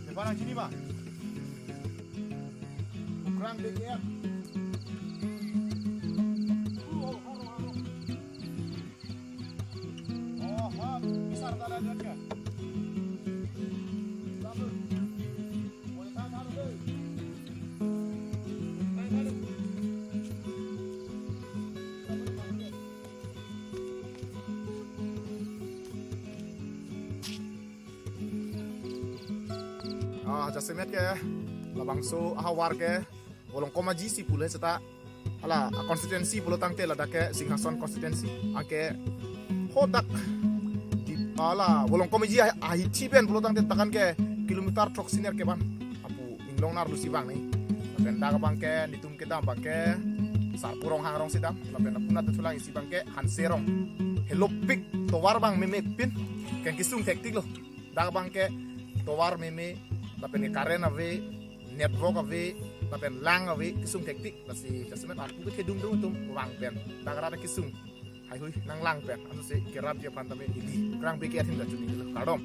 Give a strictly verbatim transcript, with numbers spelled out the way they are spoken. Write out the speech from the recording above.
Depan ang sini, Pak. Ukrang B K R. Oh, ha, besar talaga ka. Satu. Boleh tahan, tahan, deh. Tahan, tahan, deh. Ah, jasemet ke labangso ahavar ke Volongkom Aji si pule seta, hala a constituency pulo tangte ladak ke Singhason constituency. Anke hadak di hala Volongkom Aji ahi, ahithi pen pulo tangte takan ke kilometer throksi ner ke ban apu inglong nar lusi bang ni. Lapen dak abang ke nitum kedam abang ke Sarpo Ronghang arong si dam, lapen apuna te thulang isi abang ke Hanse arong. Helopik tovar abang meme pin, ken kesung thektik lo. Dak abang ke tovar meme, lapen ke current ave, network ave, lapen lang ave, kesung thektik. Lasi jasemet arpu kethedung dung atum vang pen dak rat kesung haihui nanglang pen, ansi kerapji aphan tame ili Ukrang B K R ahin ta chuni lo, kardom.